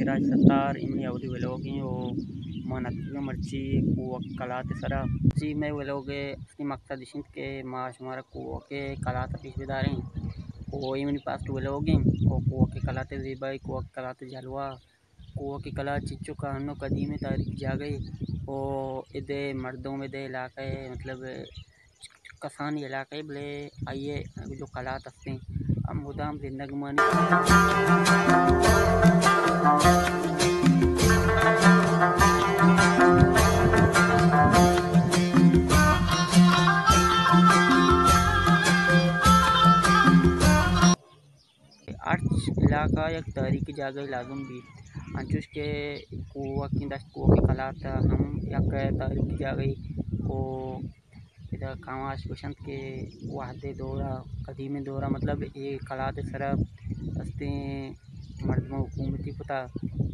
راج ستار، اے منی اولی ولاگ ایں و من اتکگاں مرچی کوہک کلات ءِ سرا۔ مرچی مئے ولاگ ءِ اصلی مقصد اش انت کہ ما شمارا کوہک ءِ کلات ءَ پیش بداریں۔ و اے منی پاسٹ ولاگ ایں و کوہک ءِ کلات ءِ زیبائی، کوہک ءِ کلات ءِ جلوہ، کوہک ءِ کلات چنچو کہ انوں قدیمیں تاریخی جاگہے و اد ءِ مردم، اد ءِ علاقہ ءِ، مطلب، کسانیں علاقہ ءِ، بلے آئی ءِ جو کلات ہستیں، آ مدام زندگ مانی۔ ہرچ علاقہ یک تاریخی جاگہے لازم بیت، انچوش کہ کوہکیں دشت، کوہکیں کلات ہم یک تاریخی جاگہے۔ و ادا کماش گوشنت کہ وہدے دورا، قدیمیں دورا، مطلب، اے کلات ءِ سرا ہستیں مردماں حکومتی کتا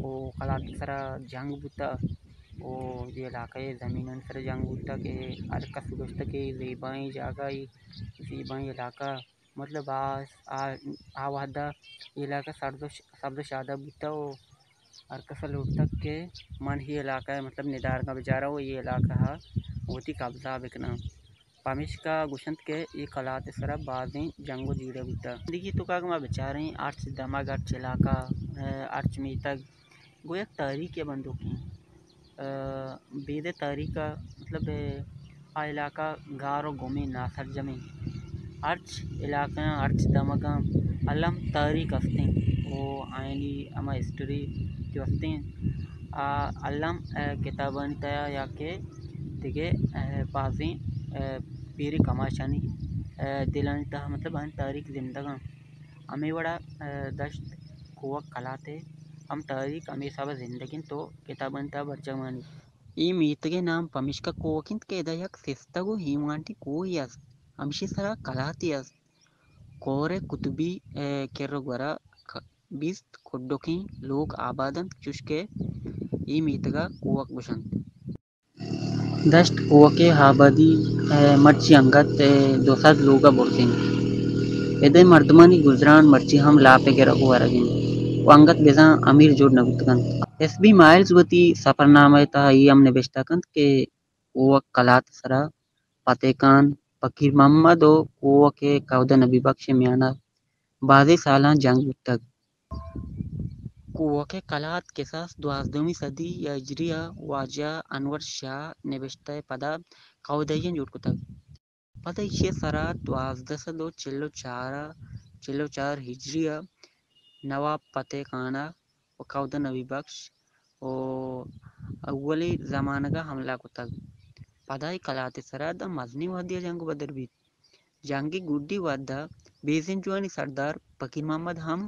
و کلات ءِ سرا جنگ بوتا و اے علاقہ ءِ زمینانی سرا جنگ بوتا کہ ہر کس گوشتا کہ زیبائیں جاگہے، زیبائیں علاقہ، مطلب، آ، آ، آ وہدا اے علاقہ سبز و ش-، سبز و شاداب بوتا و ہر کس ءَ لوٹتگ کہ من اے علاقہ ءَ، مطلب، ندارگاں بچاراں و اے علاقہ ءَ وتی قبضہ بکناں۔ پمیشکا گوشنت کہ اے کلات ءِ سرا بازیں جنگ و جیڑہ بوتگ۔ زندگی ءِ توکا اگاں ما بچاریں، ہرچ دمگ، ہرچ علاقہ، ءَ، ہرچ میتگ گوں یک تاریخے بندوکیں۔ ءَ، بیدے تاریخ ءَ، مطلب، ءَ، آ علاقہ گار و گمیں، ناسرجمیں۔ ہرچ علاقہاں، ہرچ دمگاں الم تاریخ ہستیں و آیانی ہما ہسٹری جو ہستیں، آ الم، ءَ، کتابانی تہا یا کہ دگہ، ءَ، بازیں، ءَ، پیریں کماشانی، ءَ، دلانی تہا، مطلب، آیانی تاریخ زندگاں۔ ہمے وڑا، ءَ، دشت، کوہک، کلات ءِ ہم تاریخ ہمے حساب ءَ زندگ انت و کتابانی تہا برجمانی۔ اے میتگ ءِ نام پمیشکا کوہک انت کہ ادا یک سستگ و ایمانٹی کوہے است، ہمشی سرا کلاتے است۔ کور ءِ قطبی، ءَ، کر و گورا ک-، بیست کڈکیں لوگ آباد انت، چوش کہ اے میتگ ءَ کوہک گوشنت۔ دشت کوہک ءِ آبادی، ءَ، مرچی انگت، ءَ، دو سد لوگ ءَ برز انت۔ اد ءِ مردمانی گزران مرچی ہم لاپ ءِ گرگ و ورگ انت و انگت بزاں امیر جوڑ نہ بوتگ انت۔ ایس بی مائلز وتی سفرنامہ ءِ تہا اے ہم نبشتہ کنت کہ کوہک کلات ءِ سرا فتح خان، فقیر محمد و کوہک ءِ کہودہ نبی بخش ءِ میان ءَ بازیں سالاں جنگ بوتگ۔ کوہک ءِ کلات کساس دوازدہمی صدی یا ہجری ءَ واجہ انور شاہ نبشتہ ءِ پدا کہودہ یاں جوڑ کتگ۔ پدا ایشی ءِ سرا دوازدہ سد و چل و چار ءَ، چل و چار ہجری ءَ نواب فتح خان ءَ و کہودہ نبی بخش و اولی زمانگ ءَ حملہ کتگ۔ پدا اے کلات ءِ سرا داں مزنیں وہدے ءَ جنگ و بدر بیت۔ جنگ ءِ گڈی وہد ءَ بیزنجوانی سردار فقیر محمد ہم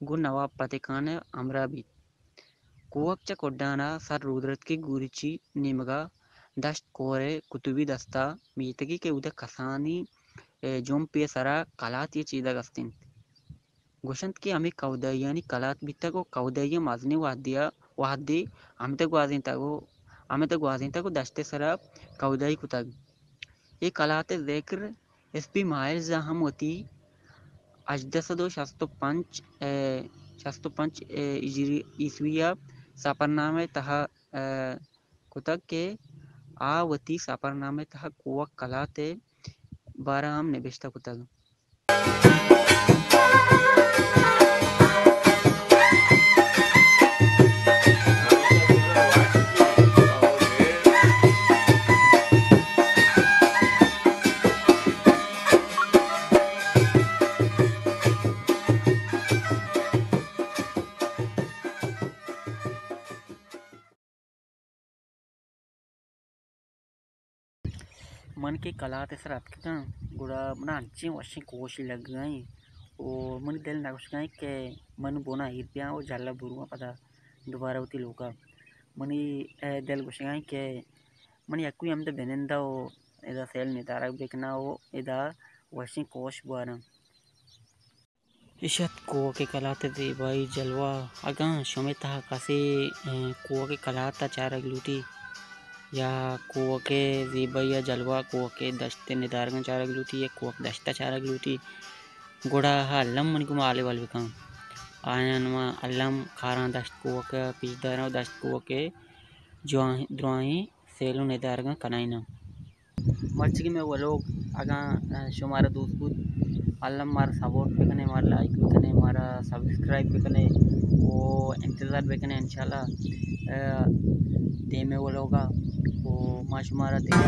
گوں نواب فتح خان ءِ ہمراہ بیت۔ کوہک چہ کڈان ءَ سر رودرتک ءِ گوریچی نیمگ ءَ دشت کور ءِ قطبی دست ءَ میتگے کہ اود ءَ کسانیں، ءَ، جمپے ءِ سرا کلاتے چیدگ است انت۔ گوشنت کہ ہمے کہودائیانی کلات بیتگ و کہودائیاں مزنیں وہدے ءَ، وہدے ہمدا گوازینتگ و ہمدا گوازینتگ و دشت ءِ سرا کہودائی کتگ۔ اے کلات ءِ ذکر ایس پی مائلز ءَ ہم وتی ہژدہ سد و شست و پنچ، ءَ، شست و پنچ، ءَ، ہجری عیسوی ءَ سفرنامہ ءِ تہا، ءَ، کتگ کہ آ وتی سفرنامہ ءِ تہا کوہک کلات ءِ بارہ ءَ ہم نبشتہ کتگ۔ من کہ کلات ءِ سر اتکگاں، گڑا منا انچیں وشیں کوشے لگگا ایں و منی دل نہ گوشگا ایں کہ من بنا ایر بیاں و جھلا برواں پدا دوبارہ وتی لوگا۔ منی، اے، دل گوشگا ایں کہ من یکوئی ہمدا بننداں و ادا سیل ندارگ بکناں و ادا وشیں کوش بواراں۔ اش ات کوہک ءِ کلات ءِ زیبائی جلوہ۔ اگاں شمئے تہا کسے، اے، کوہک ءِ کلات ءَ چارگ لوٹی یا کوہک ءِ زیبائی ءَ جلوہ، کوہک ءِ دشت ءِ ندارگاں چارگ لوٹی یا کوہک دشت ءَ چارگ لوٹی، گڑا الم منی گوما حال احوال بکن۔ آیاں ما الم کاراں دشت کوک ءَ پیش داراں ءُ دشت کوک ءِ جوان، دراہیں سیل ءُ ندارگاں کنائیناں۔ مرچی کہ مئے ولوگ اگاں، ءَ، شمارا دوست بوت، الم مارا سپورٹ بکنے، مارا لائک بکنے، مارا سبسکرائب بکنے ءُ انتظار بکنے انشاءاللہ، ءَ، دیمے ولوگا ءُ ما شمارا دیم